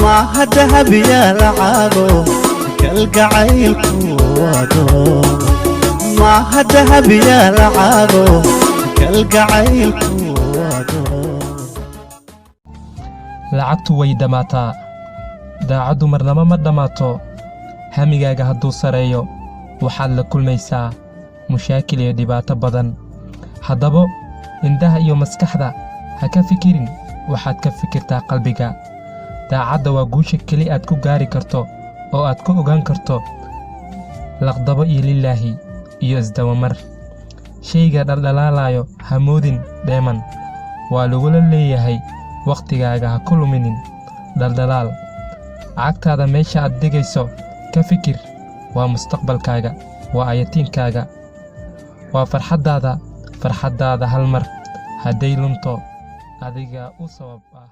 Maaha dahabiya lacago, kalgacaylku wadoon. Maaha dahabiya lacago, kalgacaylku wadoon. Lacagtu way dhammaataa, daacaddu marnaba ma dhammaato. Hamigaaga hadduu sareeyo, waxaad la kulmaysaa mushaakil iyo dhibaato badan. Haddaba indhaha iyo maskaxda ha ka fikirin, waxaad ka fikirtaa qalbiga. Daacadda waa guusha keli aad ku gaari karto oo aad ku ogaan karto laqdabo iyo lilaahi iyo isdabamar. Shayga dhaldhalaalayo ha moodin dheeman, waa lagula leeyahay. Wakhtigaaga ha ku luminin dhaldhalaal. Cagtaada meesha aad dhigayso ka fikir. Waa mustaqbalkaaga, waa ayatiinkaaga, waa farxaddaada. Farxaddaada hal mar hadday lunto, adigaa u sabab ah.